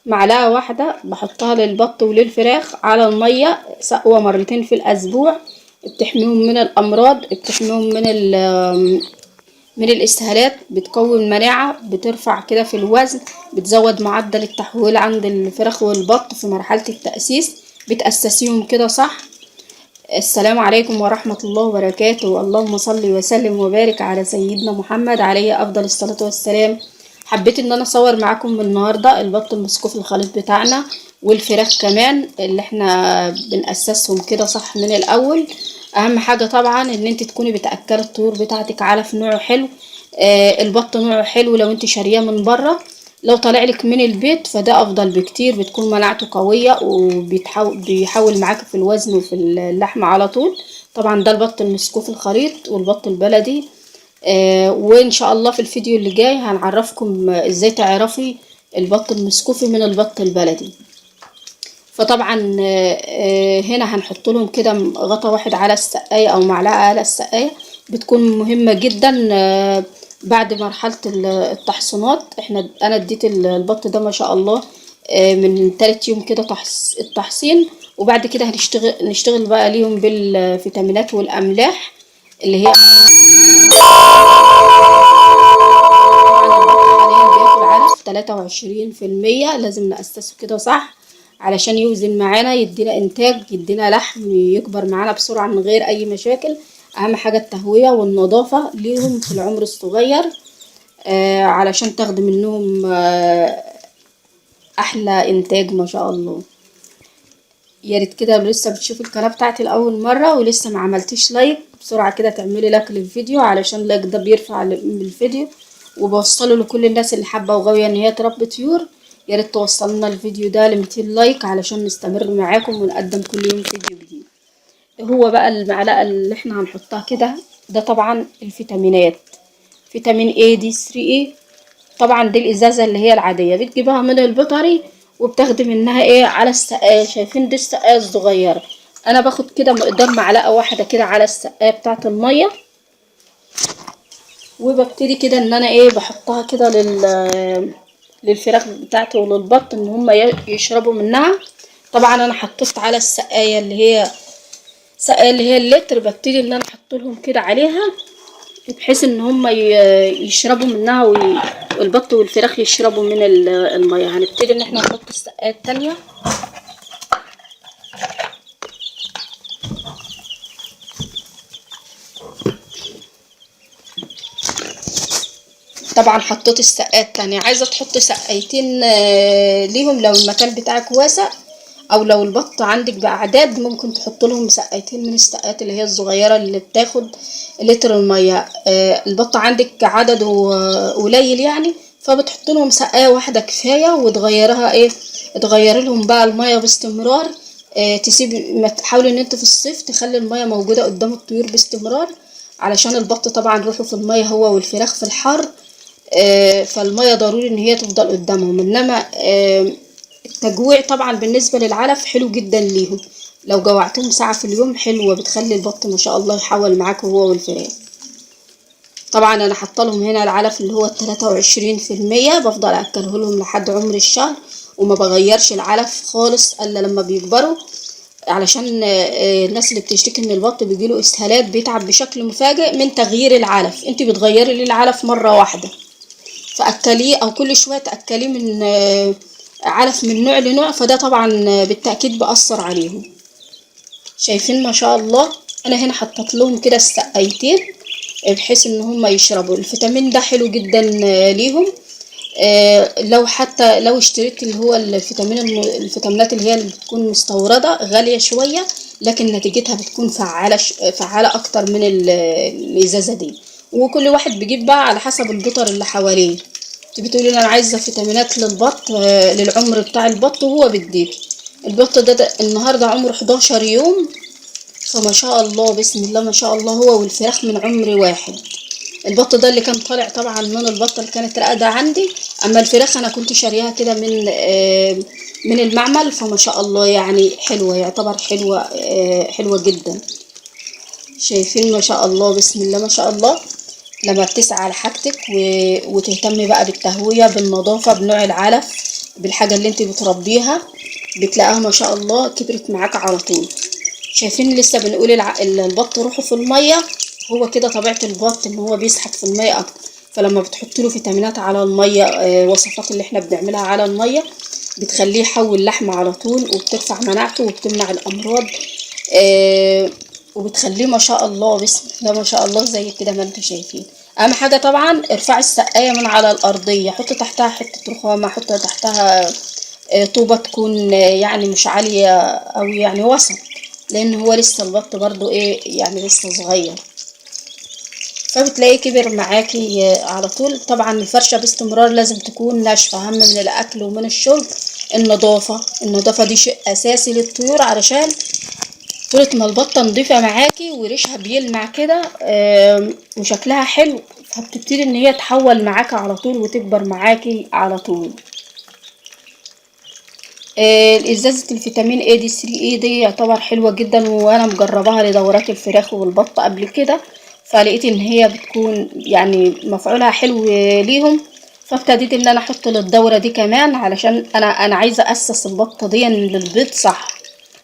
معلقة واحدة بحطها للبط وللفراخ على المية، سقوة مرتين في الأسبوع، بتحميهم من الأمراض، بتحميهم من الإسهالات، بتقوي المناعة، بترفع كده في الوزن، بتزود معدل التحويل عند الفراخ والبط في مرحلة التأسيس، بتأسسيهم كده صح. السلام عليكم ورحمة الله وبركاته، اللهم صل وسلم وبارك على سيدنا محمد عليه أفضل الصلاة والسلام. حبيت ان انا اصور معاكم النهاردة البط المسكوف الخليط بتاعنا والفراخ كمان اللي احنا بنأسسهم كده صح من الاول. اهم حاجة طبعا ان انت تكوني بتأكلي الطيور بتاعتك علف نوعه حلو، البط نوعه حلو لو انت شارياه من بره، لو طالع لك من البيت فده افضل بكتير، بتكون مناعته قوية وبيحاول معاك في الوزن وفي اللحمة على طول. طبعا ده البط المسكوف الخليط والبط البلدي، وان شاء الله في الفيديو اللي جاي هنعرفكم ازاي تعرفي البط المسكوفي من البط البلدي. فطبعا هنا هنحط لهم كده غطا واحد على السقاية او معلقة على السقاية، بتكون مهمة جدا بعد مرحلة التحصينات. انا اديت البط ده ما شاء الله من تالت يوم كده التحصين، وبعد كده نشتغل بقى ليهم بالفيتامينات والاملاح اللي هي طبعا البط حاليا بياكل علف 23%، لازم نأسسه كده صح علشان يوزن معانا، يدينا انتاج، يدينا لحم، يكبر معانا بسرعة من غير اي مشاكل. اهم حاجة التهوية والنظافة ليهم في العمر الصغير، علشان تاخدي منهم احلى انتاج ما شاء الله. يا ريت كده لو لسه بتشوفي القناة بتاعتي لأول مرة ولسه ما عملتيش like، بسرعة كده تعملي like للفيديو، علشان like ده بيرفع الفيديو وبوصله لكل الناس اللي حابة وغاوية ان هي تربي طيور. يا ريت توصلنا الفيديو ده لميتين like علشان نستمر معاكم ونقدم كل يوم فيديو جديد. هو بقى المعلقة اللي احنا هنحطها كده ده طبعا الفيتامينات، فيتامين A D 3 E، طبعا دي الازازة اللي هي العادية بتجيبها من البيطري وبتاخدي منها ايه على السقاية. شايفين دي السقاية الصغيرة، انا باخد كده مقدار معلقة واحدة كده على السقاية بتاعة المية، وببتدي كده ان انا ايه بحطها كده للفراخ بتاعتي وللبط ان هم يشربوا منها. طبعا انا حطيت على السقاية اللي هي سقاية اللي هي اللتر، ببتدي ان انا احط لهم كده عليها بحيث ان هم يشربوا منها والبط والفراخ يشربوا من المية. هنبتدي ان احنا نحط السقاية التانية. طبعا حطيت السقاية التانية، عايزة تحطي سقايتين ليهم لو المكان بتاعك واسع، او لو البط عندك باعداد ممكن تحط لهم سقايتين من السقايات اللي هي الصغيرة اللي بتاخد لتر المية. البط عندك عدده قليل يعني، فبتحط لهم سقاية واحدة كفاية وتغيرها ايه، تغيري لهم بقى المية باستمرار. تسيب، ما تحاولي ان انت في الصيف تخلي المية موجودة قدام الطيور باستمرار، علشان البط طبعا روحه في المية هو والفراخ في الحر، فالمية ضروري ان هي تفضل قدامهم. انما التجويع طبعا بالنسبة للعلف حلو جدا ليهم، لو جوعتهم ساعة في اليوم حلوة، بتخلي البط ما شاء الله يحول معاك هو والفراخ. طبعا انا حاطه لهم هنا العلف اللي هو التلاتة وعشرين في المية، بفضل اكله لهم لحد عمر الشهر وما بغيرش العلف خالص الا لما بيكبروا، علشان الناس اللي بتشتكي ان البط بيجيله اسهالات بيتعب بشكل مفاجئ من تغيير العلف. انت بتغيري ليه العلف مرة واحدة، فاكليه او كل شوية تاكليه من علف من نوع لنوع، فده طبعا بالتاكيد بأثر عليهم. شايفين ما شاء الله انا هنا حطيت لهم كده السقايتين بحيث ان هم يشربوا الفيتامين ده، حلو جدا ليهم. لو حتى لو اشتريت اللي هو الفيتامين الفيتامينات اللي هي اللي بتكون مستوردة غالية شوية، لكن نتيجتها بتكون فعالة اكتر من الازازة دي. وكل واحد بيجيب بقى على حسب البطر اللي حواليه. انت بتقولي انا عايزة فيتامينات للبط، للعمر بتاع البط، وهو بيديك. البط ده النهارده عمره 11 يوم، فما شاء الله بسم الله ما شاء الله هو والفراخ من عمر واحد. البط ده اللي كان طالع طبعا من البطه اللي كانت راقده عندي، اما الفراخ انا كنت شاريها كده من المعمل، فما شاء الله حلوه، يعتبر حلوه جدا. شايفين ما شاء الله بسم الله ما شاء الله. لما بتسعى على حاجتك وتهتمي بقى بالتهوية بالنظافة بنوع العلف، بالحاجة اللي انت بتربيها، بتلاقيها ما شاء الله كبرت معاك على طول. شايفين لسه بنقول البط روحه في المية، هو كده طبيعة البط ان هو بيسحب في المية اكتر. فلما بتحط له فيتامينات على المية، وصفات اللي احنا بنعملها على المية، بتخليه يحول لحمه على طول، وبترفع مناعته وبتمنع الامراض، وبتخليه ما شاء الله بسم الله ما شاء الله زي كده ما انتم شايفين. اهم حاجة طبعا ارفعي السقاية من على الارضية، حطي تحتها حتة رخامه، حطي تحتها طوبة تكون يعني مش عالية او يعني وسط، لان هو لسه البط برضو ايه يعني لسه صغير، فبتلاقيه كبر معاكي على طول. طبعا الفرشة باستمرار لازم تكون ناشفة، اهم من الاكل ومن الشرب النظافة. النظافة دي شيء اساسي للطيور، علشان طولة ما البطة نضيفه معاكي وريشها بيلمع كده وشكلها حلو، فبتبتدي ان هي تحول معاكي على طول وتكبر معاكي على طول. الازازة الفيتامين A D 3 E دي يعتبر حلوة جدا، وانا مجرباها لدورات الفراخ والبط قبل كده، فلقيت ان هي بتكون يعني مفعولها حلو ليهم، فابتديت ان انا احط للدورة دي كمان، علشان انا عايزة اسس البطة دي للبيض صح،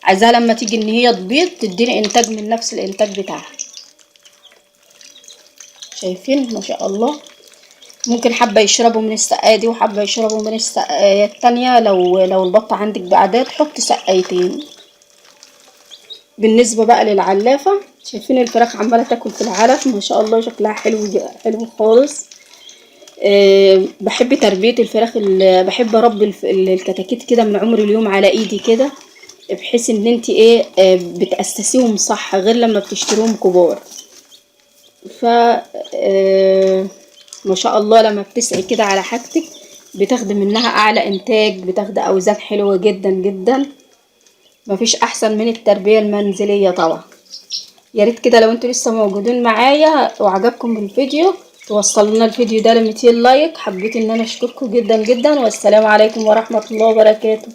عايزاها لما تيجي ان هي تبيض تديني انتاج من نفس الانتاج بتاعها. شايفين ما شاء الله، ممكن حبة يشربوا من السقاية دي وحبة يشربوا من السقاية التانية. لو البطة عندك بأعداد حط سقايتين. بالنسبة بقى للعلافة، شايفين الفراخ عمالة تاكل في العلف ما شاء الله، شكلها حلو حلو خالص. بحب تربية الفراخ، بحب اربي الكتاكيت كده من عمر اليوم على ايدي كده، بحيث ان انت ايه بتأسسيهم صح، غير لما بتشتريهم كبار. ف ما شاء الله لما بتسعي كده على حاجتك بتاخدي منها اعلى انتاج، بتاخدي اوزان حلوة جدا جدا، مفيش احسن من التربية المنزلية طبعا. يا ريت كده لو انتوا لسه موجودين معايا وعجبكم الفيديو توصلوا لنا الفيديو ده ل 200 لايك. حبيت ان انا اشكركم جدا جدا، والسلام عليكم ورحمة الله وبركاته.